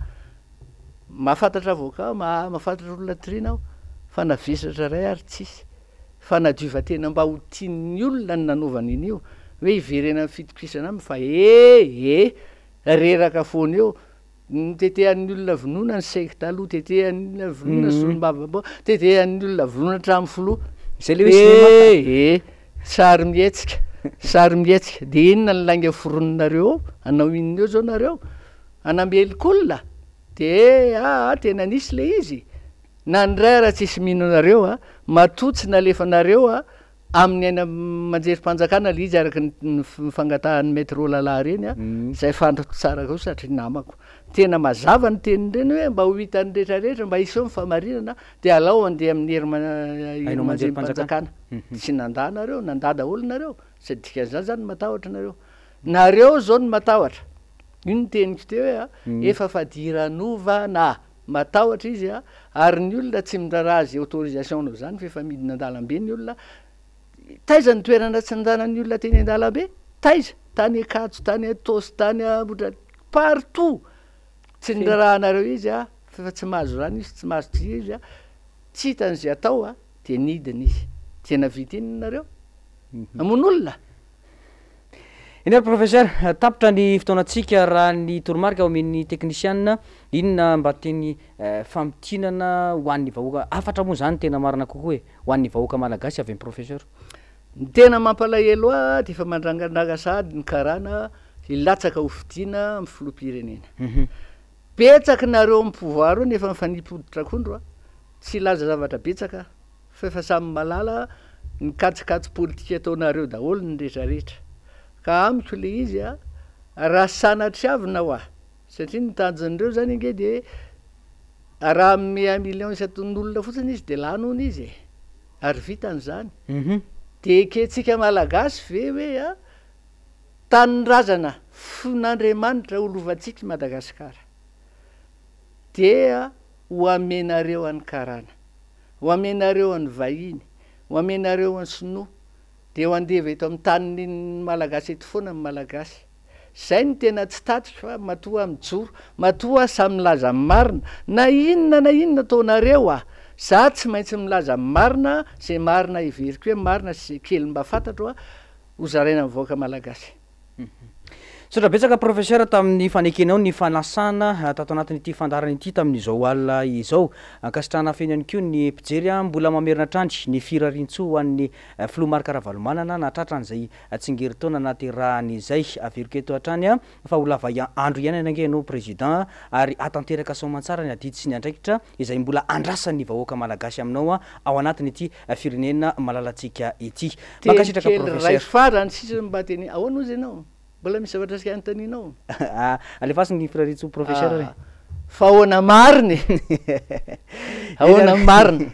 Mahafantatra avocat, mahafantatra olona toriana aho fa na vesatra iray ary tsisy. Fanadiovan-tena mba ho tian'ny olona ny nanaovany an'io, hoe hiverenan'ny fitokisana aminy fa eh eh reraka foana eo, notetehan'ny olona vonoina ny secte aloha, tetehan'ny olona vonoina solombavambahoaka, tetehan'ny olona vonoina hatramin'ny filoha, Zay le hoe cinéma. eh eh sary mihetsika, sary mihetsika, de inona ny lainga foroninareo ao, hanao inona eo zao nareo? Hanambelok'olona? De aa tena nisy le izy. Na ny ray ara tsisy mino anareo a, matoa tsy nalefanareo a amin'ny aina aman-jerim-panjakana le izy araka ny fangatahan'ny Maître Olala reny a, zay fantatro tsara koa satria namako. Tena mazava ny tenin'ireny hoe mba ho hitan'ny rehetra rehetra, mba hiseho ny fahamarinana dia alao handeha amin'ny hery Haino aman-jerim-panjakana. Tsy nandà nareo, nandà daholo nareo, tsy dikan'izany zany matahotra nareo. Nareo zao no matahotra. Io ny teniko teo hoe a, efa fadiranovana. Matahotra izy a, ary ny olona tsy miraharaha ze autorisation nao zany fa efa midina andalambe ny olona, taiza ny toerana tsy niraharahan'ny olona teny andalambe? Taiza? Tany Ankatso, tany Antaosy, tany Ambohidratrimo, partout! Tsy niraharahanareo izy a, fa efa tsy mahazo rano izy, tsy mahazo jiro izy a, tsy hitany ze atao a, de nidina izy. De navita inona nareo? Namono olona? Eny ary Professeur, tapitra ny fotoanantsika raha ny toromarika omen'ny teknisianina, inona mba teny famintinana ho an'ny vahoaka, hafatra moa izany tena marina kokoa e, ho an'ny vahoaka malagasy avy amin'ny Professeur. Ny tena mampalahelo ahy dia efa mandrangandraga sahady ny karana hilatsaka ho fidiana amin'ny filoham-pirenena. Betsaka nareo amin'ny pouvoir eo nefa mifanipy hoditra akondro a! Tsy hilaza zavatra betsaka aho. Fa efa samy malala ny kajikajy politika ataonareo daholo ny rehetra rehetra. Ka amiko le izy a, raha sanatriavina hoa, satria ny tanjon'ireo zany ange de raha hanome un million isan-ton'olona fotsiny izy de lany hono izy e. Ary vitany izany. Dia ekentsika Malagasy ve hoe a, tanindrazana fon'Andriamanitra ho lovantsika i Madagasikara. Dia ho amenareo an'ny karana, ho amenareo an'ny vahiny, ho amenareo an'ny sinoa, dia ho andevo eto amin'ny tanin'ny Malagasy eto foana ny Malagasy. Zay no tena tsy tatiko fa matoa aho mijoro, matoa aho samy milaza ny marina, na inona na inona ataonareo ah, za tsy maintsy milaza ny marina, zay marina heveriko hoe marina sy zay kely mba fantatro ah, ho zaraina amin'ny vahoaka Malagasy. Misaotra betsaka Professeur tamin'ny fanekenao ny fanasana tato anatin'ity fandaharana ity tamin'izao alina izao. Ankasitrahana feno ihany koa ny mpijery. Mbola mamerina hatrany ny firariantsoa ho an'ny Filoha Marc Ravalomanana nahatratra an'izay tsingerin-taona nahaterahany izay. Averiko eto hatrany fa ho lava andro iainana ange ianao Président ary hahatanteraka soamantsara ny adidy sy ny andraikitra izay mbola andrasan'ny vahoaka Malagasy aminao ao anatin'ity firenena malalantsika ity. Teny Mankasitraka kely ray Professeur. farany sisa no mba teny ahoana ozy ianao? Mbola misy zavatra asika anontanianao? Alefaso ny firariantsoa Professeur re. Fa ahoana marina e? Ahoana marina?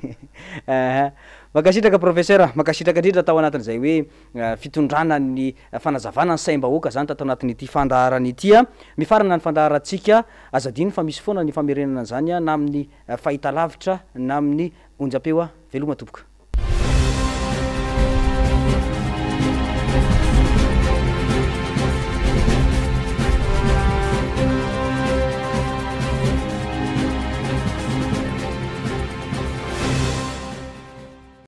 Mankasitraka Professeur, mankasitraka indrindra tao anatin'izay hoe fitondrana ny fanazavana ny saim-bahoaka izany tato anatin'ity fandaharana ity. Mifarana ny fandaharantsika, aza adino fa misy foana ny famerenana an'izany na amin'ny fahitalavitra na amin'ny onjam-peo. Veloma tompoko.